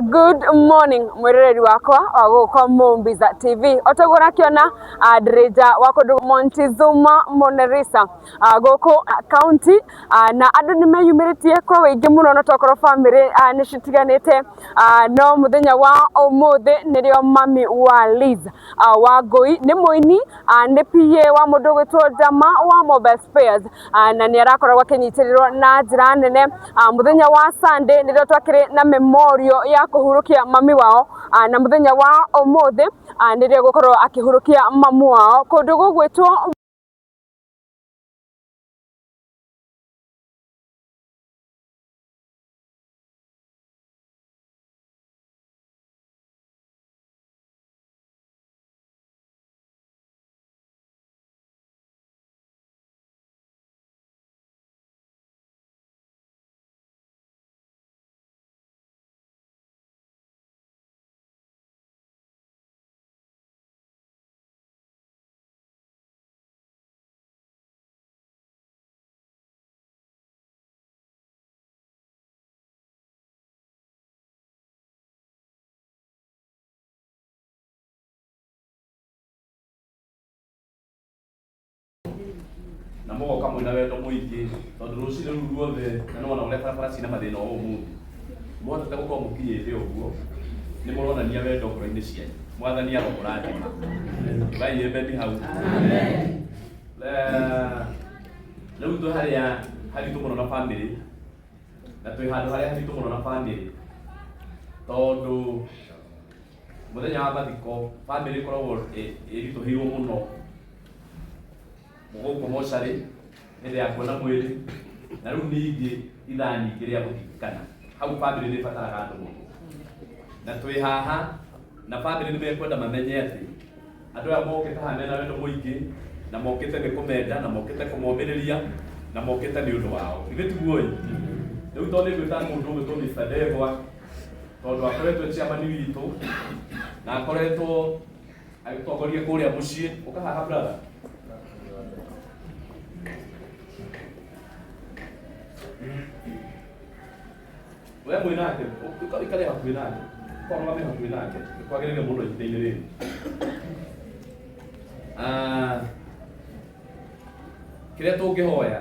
Good morning mwiroreri wakwa wa gũkũ Mumbiza TV. Otoguo ũrakiona ndĩrĩ nja wa kũndũ Montezuma Monerisa gũkũ county, na andũ nĩ meyumĩrĩtie kwa wĩingĩ mũno na tokorwo bamĩrĩ nĩ citiganĩte, no mũthenya wa ũmũthĩ nĩrĩo mami wa Liz Wangũi nĩ mũini, nĩ PA wa mũndũ ũgwĩtwo Jama wa Mobile Spares, na nĩ arakoragwo akĩnyitĩrĩrwo na njĩra nene. Mũthenya wa Sunday nĩrĩo twakĩrĩ na memorial ya kũhurũkia mami wao, na mũthenya wa ũmũthĩ nĩrĩo gũkorwo akĩhurũkia mamu wao kũndũ gũgwĩtwo Na mũgoka mwĩna wendo mũingĩ tondũ rũcinĩ rũu ruothe na nĩwona ũrĩa barabara cina mathĩna o ũmũthĩ mũhotete gũkorwo mũkinyĩte ũguo nĩ mũronania wendo ngoro-inĩ cianyu. Mwathani arokũrathima. Ngai amen hau. Rĩu twĩ harĩa haritũ mũno na bamĩrĩ, na twĩ handũ harĩa haritũ mũno na bamĩrĩ tondũ mũthenya wa mathiko bamĩrĩ ĩkoragwo ĩritũhĩirwo mũno gũkũ mocarĩ hĩndĩ ya kuona mwĩrĩ, na rĩu ningĩ ithaa nyingĩ rĩa gũthikana hau bamĩrĩ nĩ ĩbataraga andũ mũno, na twĩ haha na bamĩrĩ nĩ mekwenda mamenye atĩ andũ aya mokĩte haha mena wendo mũingĩ na mokĩte nĩ kũmenda na mokĩte kũmomĩrĩria na mokĩte nĩ ũndũ wao. Githĩ tiguo ĩ? Rĩu tondũ nĩ ngwĩta mũndũ ũgwĩtwo Mr. Ndegwa tondũ akoretwo e chairman witũ na akoretwo agĩtongoria kũrĩa mũciĩ. Ũka haha brother. We mwĩ nake, ũikare hakuhĩ nake, ũkarũgame hakuhĩ nake, nĩ kwagĩrĩire mũno ihinda-inĩ rĩrĩ. Kĩrĩa tũngĩhoya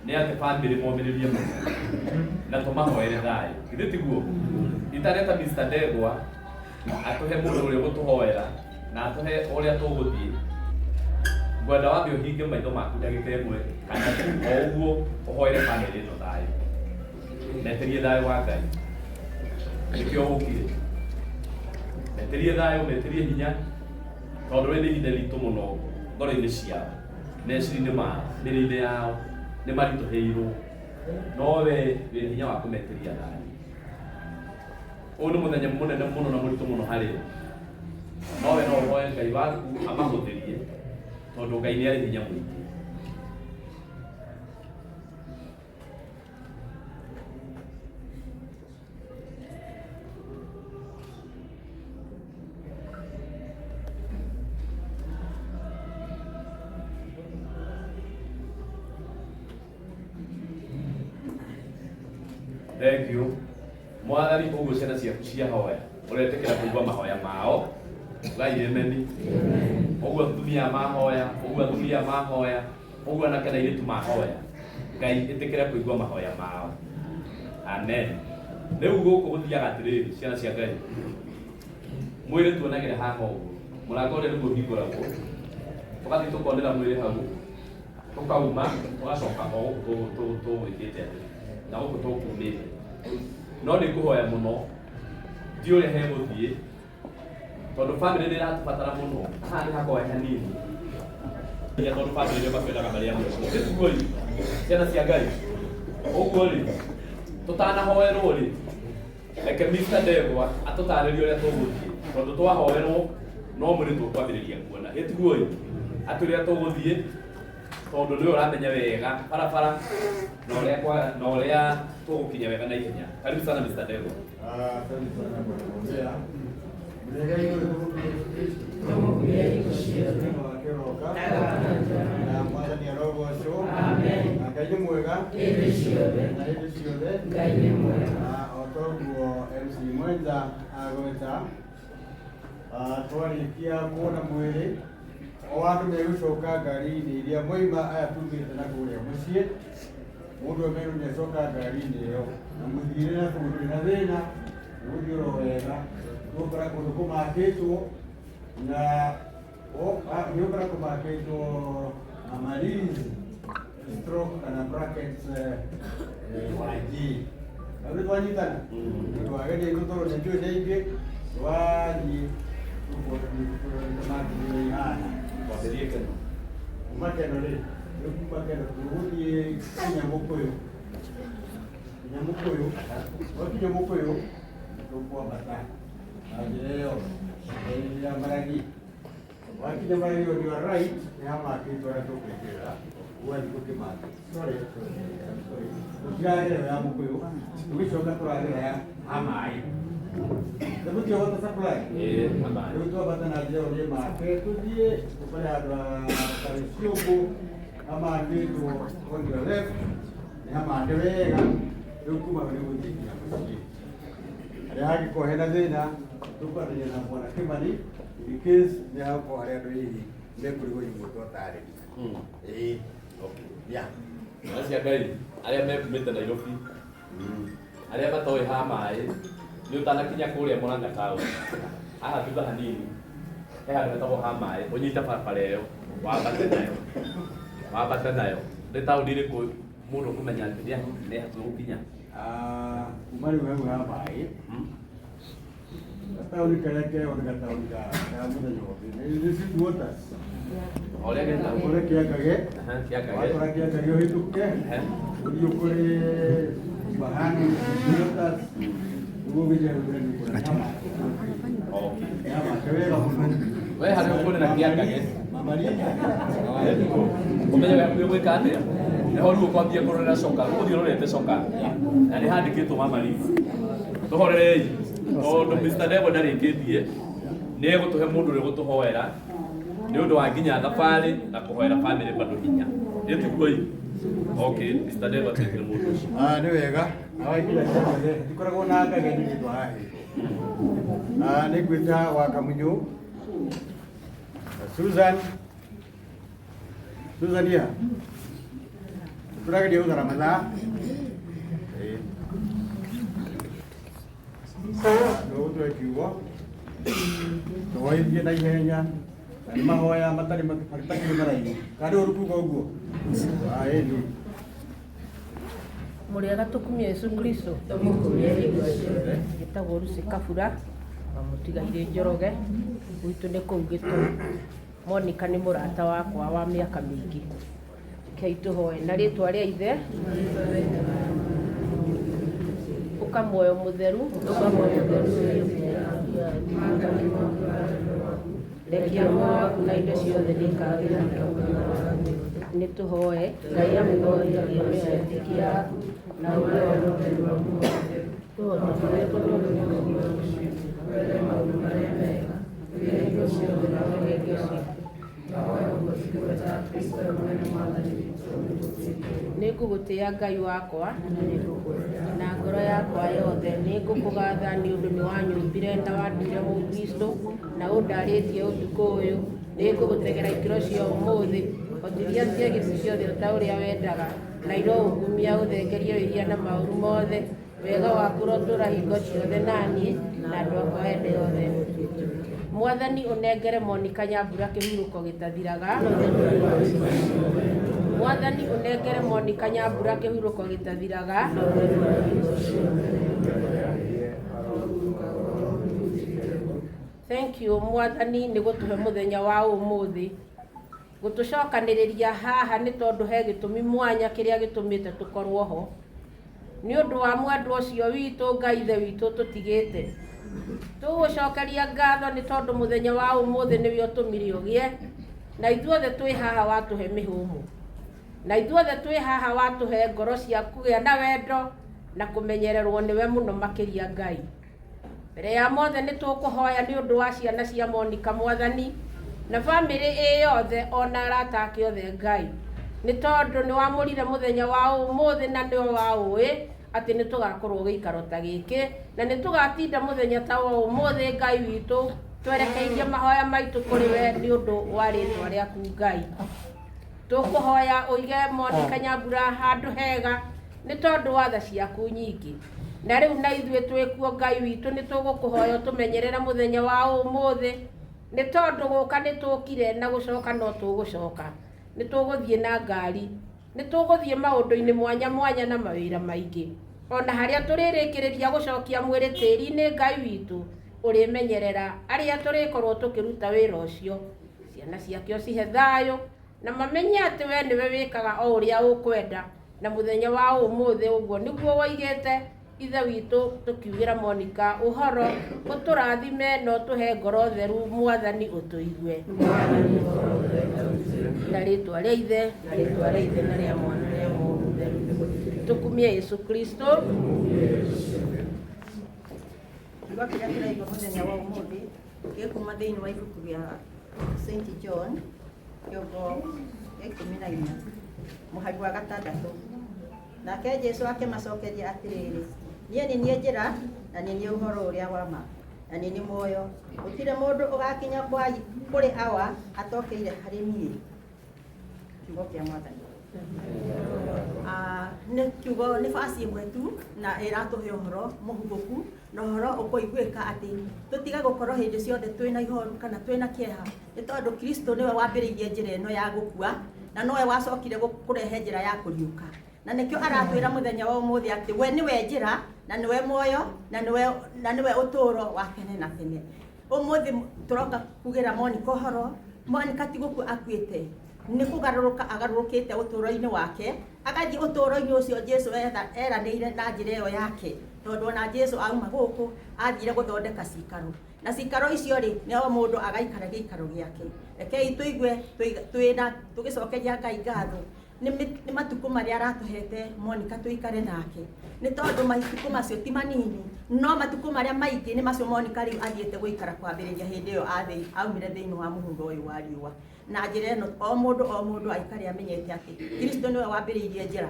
nĩ atĩ bamĩrĩ momĩrĩrie mũno na tũmahoere thayũ. Githĩ tiguo? Itaneta Mr. Ndegwa atũhe mũndũ ũrĩa ũgũtũhoera na atũhe ũrĩa tũgũthiĩ, ngwenda wambe ũhinge maitho maku ndagĩka ĩmwe kana tu o ũguo ũhoere bamĩrĩ ĩno thayũ. Metĩrie thayũ wa Ngai. Nĩkĩo ũkire. Metĩrie thayũ, metĩrie hinya tondũ rĩrĩ nĩ ihinda ritũ mũno ngoro-inĩ ciao, meciria-inĩ mao, mĩrĩ-inĩ yao, nĩ maritũhĩirwo, no we wĩna hinya wa kũmetĩria thayũ. Ũyũ nĩ mũthenya mũnene mũno na mũritũ mũno harĩ o, no we no ũhoe Ngai waku amahũthĩrie tondũ Ngai nĩ arĩ hinya mũingĩ. Thank you. Mwathani, ũguo ciana ciaku ciahoya ũretĩkĩra kũigua mahoya mao. Ngai emeni. Ũguo atumia mahoya, ũguo athuri aya mahoya, ũguo anake na airĩtu mahoya, Ngai ĩtĩkĩra kũigua mahoya mao. Amen. Rĩu gũkũ gũthiaga atĩrĩrĩ, ciana cia Ngai, mwĩrĩ tuonagĩra haha ũguo, mũrango ũrĩa nĩguo ũhingũragwo, tũgathiĩ tũkonera mwĩrĩ hau, tũkauma, tũgacoka o gũkũ tũgwĩkĩte atĩ na gũkũ tũkumĩte. No nĩ ngũhoya mũno, ndiũĩ ũrĩa hegũthiĩ tondũ bamĩrĩ nĩ ĩratũbatara mũno. Haha nĩ hakoe hanini ya tondũ bamĩrĩ nĩo matwendaga marĩ a mũico. Ũguo rĩ, ciana cia Ngai, ũguo rĩ, tũtanahoerwo rĩ, reke Mr. Ndegwa atũtarĩrie ũrĩa tũgũthiĩ tondũ twahoerwo no mwĩrĩ tũkwambĩrĩria kuona. Ĩ tiguo ĩ? Atwĩre ũrĩa tũgũthiĩ tondũ nĩwe ũramenya wega barabara na ũrĩa na ũrĩa tũgũkinya wega na ihenya. Karibu sana Mr. Ndegwa. Asante sana bwana Hosea. Mlege Yesu Kristo. Wema wake roka. Na Mwathani arogocwo. Na Ngai nĩ mwega. Na hĩndĩ ciothe. Na o ta ũguo MC Mwenza agweta twarĩkia kuona mwĩrĩ o andũ megũcoka ngari-inĩ iria mwaima aya tumĩte na kũrĩa mũciĩ mũndũ emerwo nĩ acoka ngari-inĩ ĩyo na mũthiĩre na kũu ndũrĩ na thĩna nĩgũthiĩ oro wega nĩũgũkora kũndũ kũmakĩtwo na nĩũgũkora kũmakĩtwo Amalizi stroke kana brackets Wanji hau nĩ twanyitana nĩ ũndũ wa geria itũ tondũ nĩ njũĩ nĩ aingĩ twathiĩ tũkuona ihana Twambĩrie Keno. Kuma Keno rĩ, rĩu kuma Keno tũgũthiĩ kinya Mũkũyũ. Kinya Mũkũyũ, twakinya Mũkũyũ tũkwambata na njĩra ĩyo ya Maragi. Wakinya Maragi on your right nĩ hamakĩtwo harĩa tũkũingĩrĩra ũgathiĩ gũkĩmaka. Sorry, sorry, sorry. Tũtiragera ya Mũkũyũ, tũgĩcoka tũragera ya Hamaĩ. Nĩgũthiĩ water supply. Ĩĩ, Hamaĩ. Rĩu twambata na njĩra ĩyo make tũthiĩ tũkore handũ ha Karĩciũngũ hamandĩtwo on your left nĩ hamande wega rĩu kuma hau nĩ gũthiĩ nginya mũciĩ harĩa hangĩkorwo hena thĩna tũkwaranĩria na bwana Kĩmani in case nĩ hagũkorwo harĩa andũ hihi mekũrigwo nĩ mũndũ atarĩria. Ĩĩ. Okay. Yeah. Ciana cia Ngai arĩa mekumĩte Nairobi arĩa matoĩ ha maĩ nĩ ũtanakinya kũrĩa Murang'a town haha thutha hanini he handũ hetagwo ha maĩ ũnyite barabara ĩyo wambate nayo wambate nayo nĩ taũni ĩrĩkũ mũndũ ũkũmenya nĩ nĩ hakuhĩ gũkinya? Ah, kuma rĩu hau ha maĩ gataũni karĩa keho nĩ gataũni ka mũthenya ũngĩ nĩ Sweet Waters. O ũrĩa getagwo. Ũkore Kĩangage. Aha, Kĩangage. Wakora Kĩangage ũhĩtũke ũthiĩ ũkore Bahani Sweet Waters nĩguo ũgĩthiĩ rũgĩre nĩ ũkuona nyama. Okay. Nyama wega mũno. We harĩa ũkuonera Kĩangage Mamaria. Ũmenye we hakuhĩ gwĩka atĩa nĩho rĩu ũkwambia kũrorera coka ũgũthiĩ ũrorete coka na nĩ handĩkĩtwo Mama Liz. Tũhorerei tondũ Mr. Devo ndarĩkĩtie nĩ egũtũhe mũndũ ũrĩa ũgũtũhoera nĩ ũndũ wa nginya thabarĩ na kũhoera family bado hinya ĩ tiguo ĩ? Okay, Mr. Devo atwĩkĩre mũndũ ũcio. Ah, nĩ wega na waingĩra ciothe ndikoragwo na ngage nĩ rĩtwa hahĩtwo. Ah, nĩ ngwĩta wa Kamunyũ Susan. Susan ya tũrageria gũthara mathaa. Ĩĩ. Nĩ ũgũtũhe kiugo tũhoithie na ihenya na nĩ mahoya matarĩ matakĩrĩ maraihu kana nĩ ũru kuga ũguo? Ah, ĩni. Mũrĩega tũkumie Yesu Kristo. Gĩtagwo Lucy Kabura wa mũtigairĩ Njoroge gwitũ nĩ kũu Gĩtũũ. Monica nĩ mũrata wakwa wa mĩaka mĩingĩ. Rekei tũhoe na rĩtwa rĩa ithe ũka muoyo mũtheru rekia muoyo waku na indo ciothe nĩikagĩra. Nĩ tũhoe Ngai amũgoithagia mĩoyo yaku na ũrĩa nĩ ngũgũtĩa Ngai wakwa na ngoro yakwa yothe nĩ ngũkũgatha nĩ ũndũ nĩ wanyũmbire na wanduire mũkristo na ũndarĩtie ũtukũ ũyũ nĩ ngũgũtegera ikĩro cia ũmũthĩ hotithia ciagĩci ciothe ta ũrĩa wendaga na iroũkumia ũthengerie wĩhia na maũru mothe wega waku ũrotũũra hingo ciothe naniĩ na andũ akwa ende othe. Mwathani ũnengere Monica Nyambura kĩhurũko gĩtathiraga. Mwathani ũnengere Monica Nyambura kĩhurũko gĩtathiraga. Thank you Mwathani nĩ gũtũhe mũthenya wa ũmũthĩ gũtũcokanĩrĩria haha nĩ tondũ he gĩtũmi mwanya kĩrĩa gĩtũmĩte tũkorwo ho nĩ ũndũ wa mwendwa ũcio witũ Ngai ithe witũ tũtigĩte tũgũcokeria ngatho nĩ tondũ mũthenya wa ũmũthĩ nĩwe ũtũmire ũgĩe na ithuothe twĩ haha watũhe mĩhũmũ na ithuothe twĩ haha watũhe ngoro cia kũgĩa na wendo na kũmenyererwo nĩwe mũno makĩria Ngai. Mbere ya mothe nĩ tũkũhoya nĩ ũndũ wa ciana cia Monica Mwathani na bamĩrĩ ĩ yothe ona arata ake othe Ngai nĩ tondũ nĩ wamũrire mũthenya wa ũmũthĩ na nĩwe waũĩ Atĩ nĩ tũgakorwo gĩikaro ta gĩkĩ na nĩ tũgatinda mũthenya ta wa ũmũthĩ Ngai witũ twerekeirie mahoya maitũ kũrĩ we nĩ ũndũ wa rĩtwa rĩaku Ngai. Tũkũhoya ũige Monica Nyambura handũ hega nĩ tondũ wa tha ciaku nyingĩ. Na rĩu na ithuĩ twĩkuo Ngai witũ nĩ tũgũkũhoya ũtũmenyerere mũthenya wa ũmũthĩ nĩ tondũ gũka nĩ tũkire na gũcoka no tũgũcoka. Nĩ tũgũthiĩ na ngari, nĩ tũgũthiĩ maũndũ-inĩ mwanya mwanya na mawĩra maingĩ. Ona harĩa tũrĩrĩkĩrĩria gũcokia mwĩrĩ tĩri-inĩ Ngai witũ ũrĩmenyerera arĩa tũrĩkorwo tũkĩruta wĩra ũcio. Ciana ciake ũcihe thayũ na mamenye atĩ we nĩwe wĩkaga o ũrĩa ũkwenda na mũthenya wa ũmũthĩ ũguo nĩguo woigĩte Ithe witũ tũkiugĩra Monica ũhoro ũtũrathime na ũtũhe ngoro theru Mwathani ũtũigue. Na rĩtwa rĩa Ithe na rĩtwa rĩa Ithe na rĩa Mwana rĩa Roho Mũtheru tũkumie Yesu Kristo. Kiugo kĩrĩa tũraigua mũthenya wa ũmũthĩ gĩkuma thĩinĩ wa ibuku rĩa St John kĩongo gĩa 14 mũhari wa 6. Nake Jesũ akĩmacokeria atĩrĩrĩ, niĩ nĩ niĩ njĩra na nĩ niĩ ũhoro ũrĩa wa ma na nĩ niĩ muoyo, gũtirĩ mũndũ ũgakinya kũrĩ Awa atokeire harĩ niĩ. Kiugo kĩa Mwathani. Nĩ kiugo nĩ baci ĩmwe tu na ĩratũhe ũhoro mũhumbũku na ũhoro ũkũiguĩka atĩ tũtige gũkorwo hĩndĩ ciothe twĩna ihoru kana twĩna kĩeha nĩ tondũ Kristo nĩwe wambĩrĩirie njĩra ĩno ya gũkua na nowe wacokire kũrehe njĩra ya kũriũka. Na nĩkĩo aratwĩra mũthenya wa ũmũthĩ atĩ we nĩwe njĩra na nĩwe muoyo na nĩwe ũtũũro wa tene na tene. Ũmũthĩ tũroka kugĩra Monica ũhoro. Monica ti gũkua akuĩte, nĩ kũgarũrũka agarũrũkĩte ũtũũro-inĩ wake agathiĩ ũtũũro-inĩ ũcio Jesũ eranĩire na njĩra ĩyo yake, tondũ ona Jesũ auma gũkũ athire gũthondeka cikaro na cikaro icio rĩ nĩ o mũndũ agaikara gĩikaro gĩake. Rekei tũigue twĩna tũgĩcokeria Ngai ngatho nĩ matukũ marĩa aratũhete Monica tũikare nake, nĩ tondũ matukũ macio ti manini, no matukũ marĩa maingĩ nĩ macio Monica rĩu athiĩte gũikara kwambĩrĩria hĩndĩ ĩyo aumire thĩinĩ wa mũhuro ũyũ wa riũa. Na njĩra ĩno o mũndũ aikare amenyete atĩ Kristo nĩwe wambĩrĩirie njĩra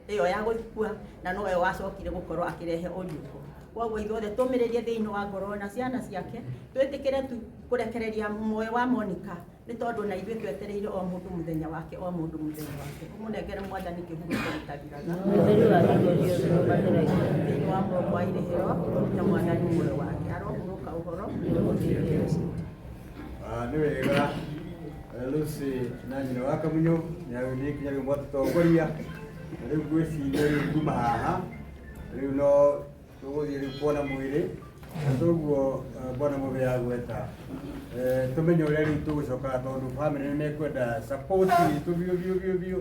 ĩyo ya gũkua na nowe wacokire gũkorwo akĩrehe ũriũko. Koguo ithuothe tũmĩrĩrie thĩinĩ wa ngoro na ciana ciake twĩtĩkĩre tu kũrekereria muoyo wa Monica nĩ tondũ na ithuĩ twetereire o mũndũ mũthenya wake, o mũndũ mũthenya wake. Ũmũnengere Mwathani kĩhurũko gĩtathiraga. Thĩinĩ wa mũromo wa irĩhĩro ũrute Mwathani muoyo wake, arohurũka ũhoro. Nĩ wega Lucy na nyina wa Kamunyũ nĩ kinya rĩu mwatũtongoria na rĩu ngwĩciria rĩu kuma haha rĩu no tũgũthiĩ rĩu kuona mwĩrĩ na toguo bwana Mũbĩa agweta tũmenye ũrĩa rĩu tũgũcoka tondũ bamĩrĩ nĩ mekwenda support itũ biũ biũ biũ biũ,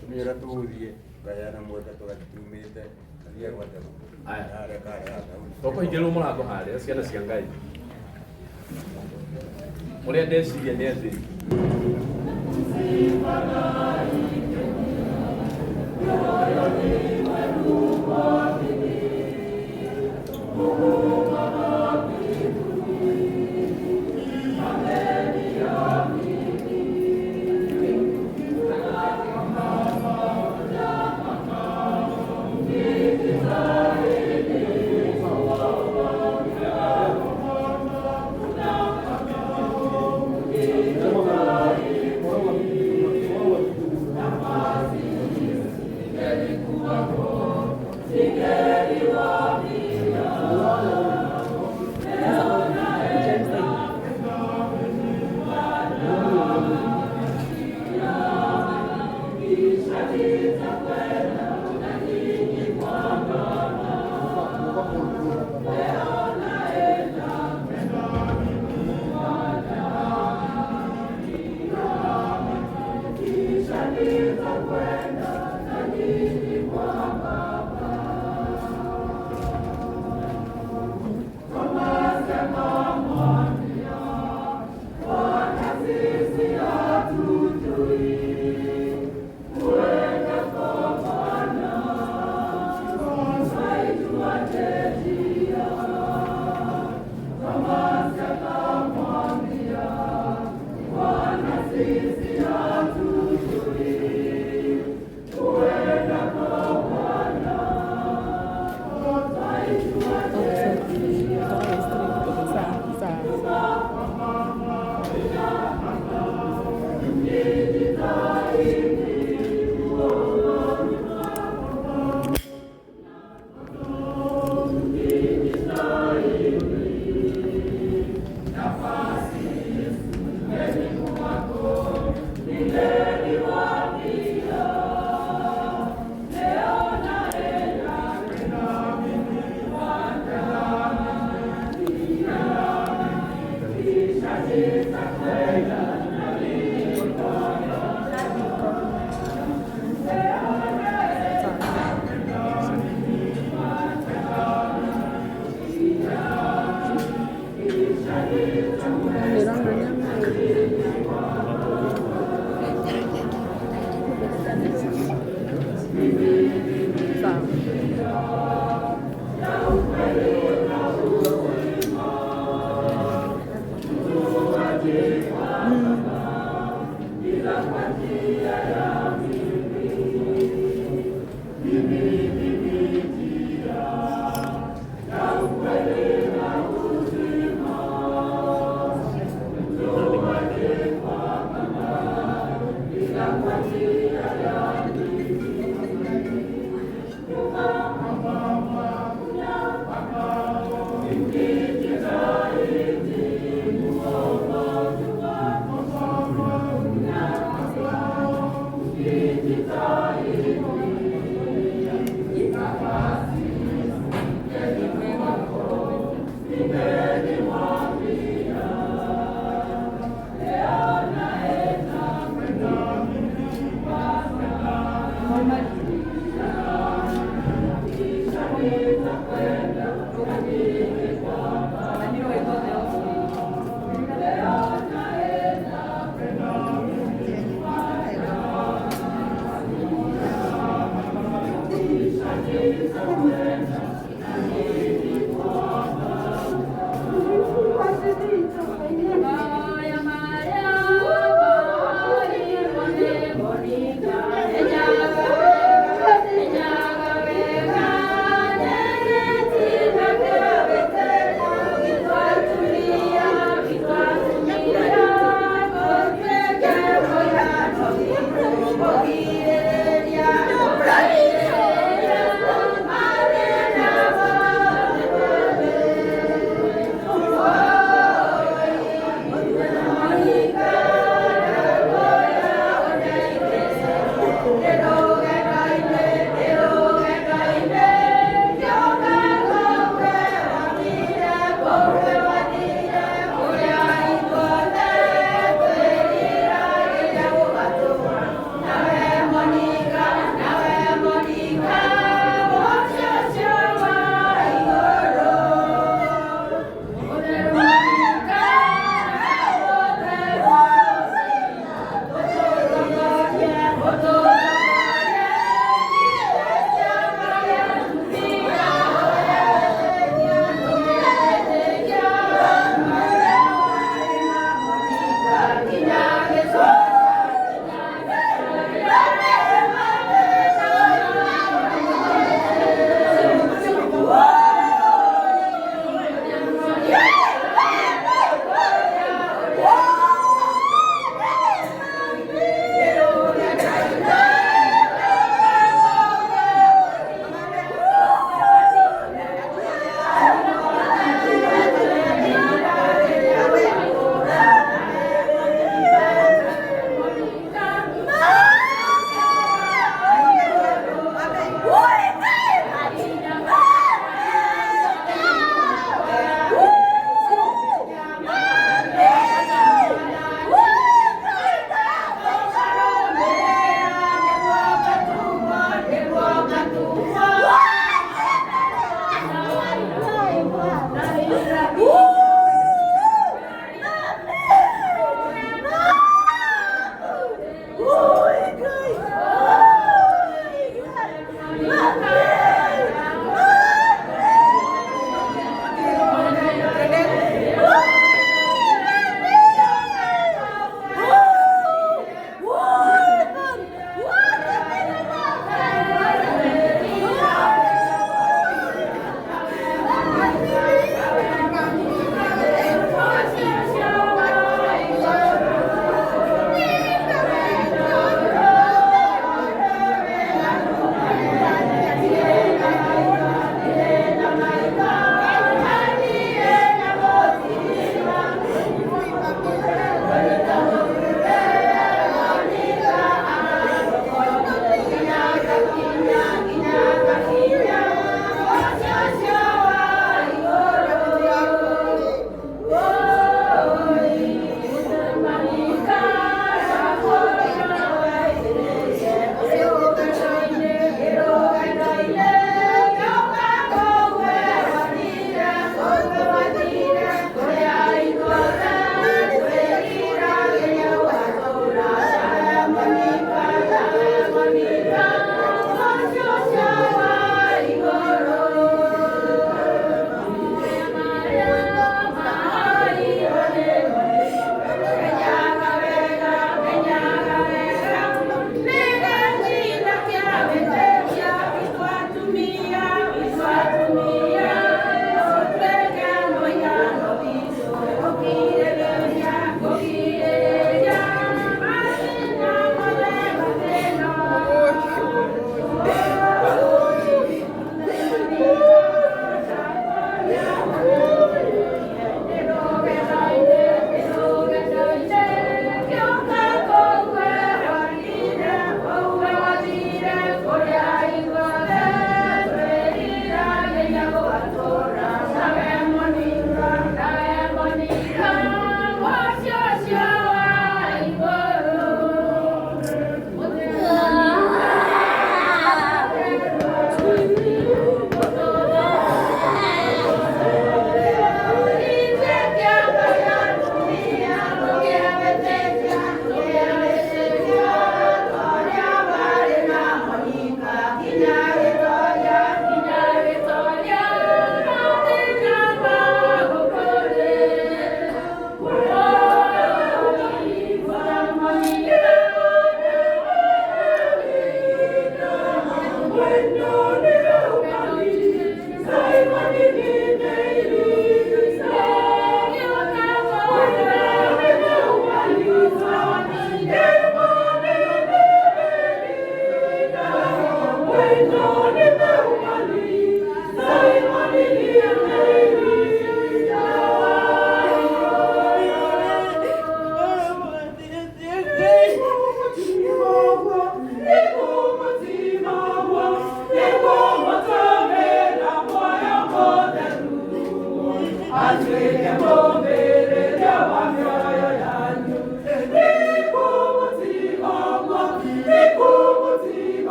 tũmenye ũrĩa tũgũthiĩ tũkaheana mweke tũgatumĩte athiĩ gwate Aya. harĩa karĩa hau. Tũkũhingĩrwo mũrango harĩa ciana cia Ngai. Ũrĩa ndeciria nĩ atĩ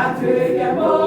Atuĩke.